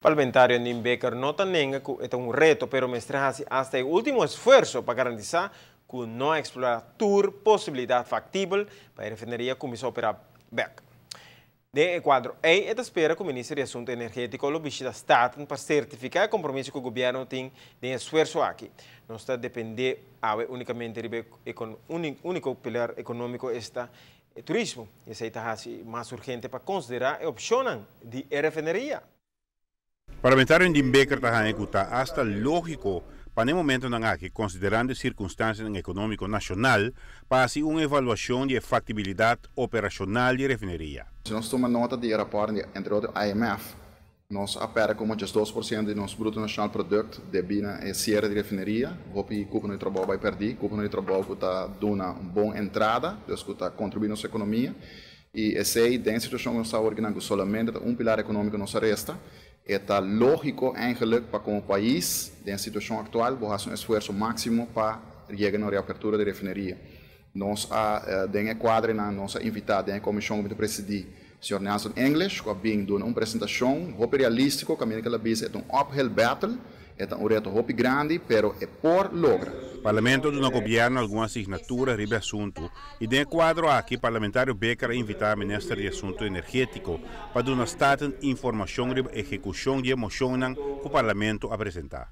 Parlamentario Andin Bikker no ta nenga cu e ta un reto, pero mester haci hasta e ultimo esfuerso pa garantisa cu no a explora tur posibilidad factibel pa e refineria cuminsa opera bek. Den e cuadro ey, e ta spera cu Minister di Asunto Energetico lo bishita Staten pa certifica e compromiso cu gobierno tin den e esfuerso aki. Nos ta depende awe unicamente riba e unico pilar economico, esta e turismo. Y esey ta haci mas urgente pa considera e opcionnan di e refineria. Parlamentario Andin Bikker ta haña cu ta hasta logico pa na e momentonan aki, considerando e circunstancianan economico nacional, pa haci un evaluacion di e factibilidad operacional di e refineria. Si nos tuma nota di e raport di entre otro IMF, nos a perde como 12% di nos bruto nacional product debi na e cierre di refineria. Hopi cuponan di trabou a bay perdi, cuponan di trabou cu ta duna un bon entrada, dus cu ta contribui nos economia. Y esey, den situacion cu nos ta awor cu solamente ta un pilar economico nos a resta, e ta logico eigenlijk pa como pais, den situacion actual, bo haci un esfuerso maximo pa yega na reapertura di refineria. Nos a, den e cuadronan, nos a invita den e comision cu mi ta presidi, señor Nelson English, cu a bin duna un presentacion hopi realistico, caminda cu el a bisa e ta un uphill battle, e ta un reto hopi grandi, pero e por logra. Parlamento a duna gobierno algun asignatura riba e asunto y den e cuadro aki parlamentario Bikker a invita minister di Asunto Energetico pa duna Staten informacion riba ehecucion di e mocionnan cu parlamento a presenta.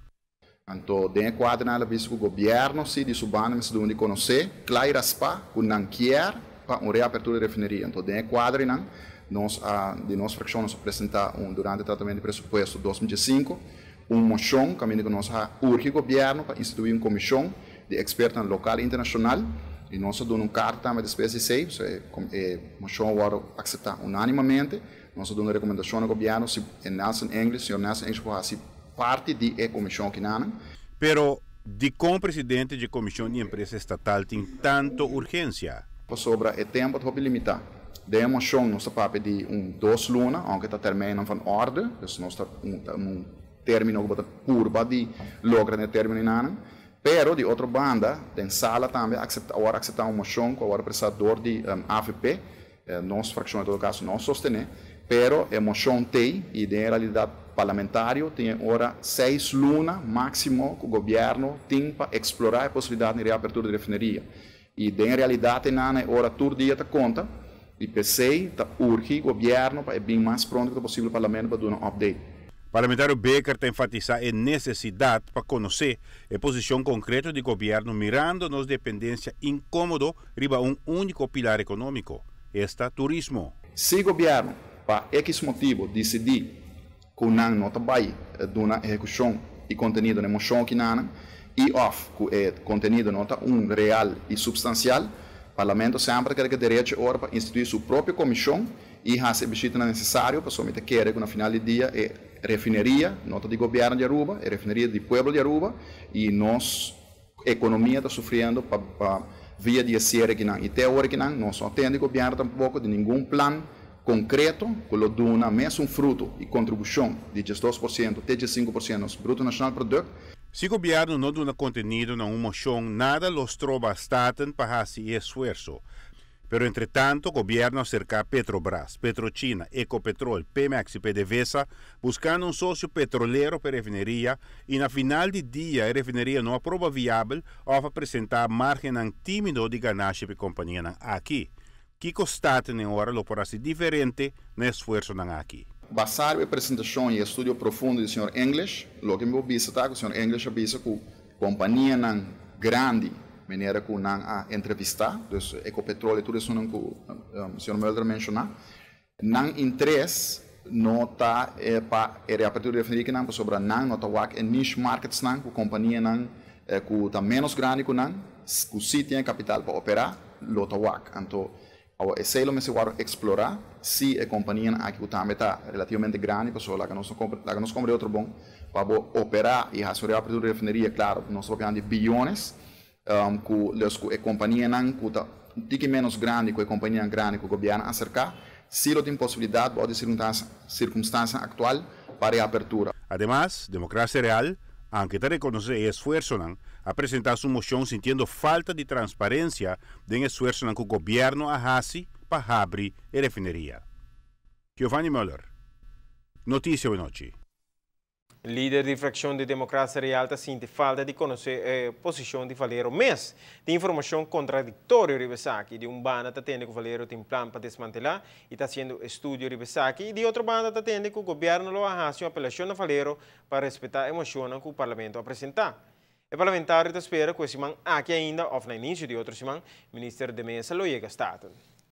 Anto, den e cuadronan el a bisa cu gobierno si di su banda mester duna di conoce cla y raspa cu nan kier pa un reapertura di refineria. Anto, den e cuadronan nos a, di nos fraccion nos a presenta un durante e tratamento di presupuesto 2005 un mocion caminda cu nos a urgi gobierno pa institui un comision di expertonan local y internacional y nos a duna un carta tambe despues di esey, so e mocion a wordo acepta unanimamente. Nos a duna recomendacion na gobierno si e Nelson English, señor Nelson English por haci parti di e comision kinanan. Pero, dicon presidente dje comision di empresa estatal tin tanto urgencia? Pasobra e tempo ta hopi limita. Den e mocion nos ta papia di un 2 luna, aunke ta termijnen van orde, dus nos ta un termino cu bo ta purba di logra den e terminonan. Pero, di otro banda, den sala tambe acepta, awor acepta un mocion cu awor presenta door di AVP, nos fraccion en todo caso no sostene, pero e mocion t'ey y den realidad parlamentario tin ora 6 luna maximo cu gobierno tin pa explora e posibilidad di reapertura di refineria. Y den realidad na ora tur dia ta conta y p'esey ta urgi gobierno pa bin mas pronto posibel parlamento pa duna un update. Parlamentario Bikker ta enfatisa e necesidad pa conoce e posicion concreto di gobierno mirando nos dependencia incomodo riba un unico pilar economico, esta turismo. Si gobierno, pa X motibo, dicidi cu nan no ta bay duna ehecucion y contenido na mocion akinan y of cu e contenido no ta un real y substancial, parlamento semper tin e derecho ora pa institui su propio comision y haci e bishita necesario pa solamente kere cu na final di dia e refineria no ta di gobierno di Aruba, e refineria di pueblo di Aruba y nos economia ta sufriendo pa via di cierre akinan. Y te awor akinan nos no tin di gobierno tampoco di ningun plan concreto cu lo duna mes un fruto y contribucion di 2% te 5% nos bruto nacional product. Si gobierno no duna contenido na un mocion, nada lo stroba Staten pa haci esfuerso. Pero entre tanto, gobierno a acerca Petrobras, Petrochina, Ecopetrol, Pemex y PDVSA buscando un socio petrolero pa e refineria y na final di dia e refineria no a proba viabel of a presenta margen timido di ganashi pa e compania aki. Kico Staten awor lo por haci diferente na e esfuersonan aki? Basa na presentacion y estudio profundo di señor English, loke mi a bisa ta cu señor English a bisa cu companianan grandi, manera cu nan a entrevista, dus Ecopetrol y tur esey cu señor Mulder a menciona, nan interes no ta pa e reapertura di refineria nan, pasobra nan no ta wak e niche markets nan, cu companianan cu ta menos grandi cu nan, cu si tin capital pa opera, lo ta wak. Anto, esey lo mester explora si e compania aki cu tambe ta relativamente grandi, pasobra laga nos compra otro bon, pa opera y haci reapertura di refineria, claro, nos ta papiando di biyones, cu dus cu e companianan cu ta tiki menos grandi cu e compania grandi cu gobierno a acerca, si lo tin posibilidad bou di circunstancia actual pa reapertura. Ademas, Democracia Real, aunke ta reconoce e esfuersonan, a presenta su mocion sintiendo falta di transparencia den esfuersonan cu gobierno a haci pa habri e refineria. Giovanni Muller, Noticia Anochi. Lider di fraccion di Democracia Real ta sinti falta di conoce e posicion di Valero mes. Tin informacion contradictorio riba esaki. Di un banda ta tende cu Valero tin plan pa desmantela y ta haciendo estudio riba esaki. Y di otro banda ta tende cu gobierno lo a haci un apelacion na Valero pa respeta e mocion cu parlamento a presenta. E parlamentario ta spera cu e siman aki ainda, of na inicio di otro siman, minister De Meza lo yega Staten.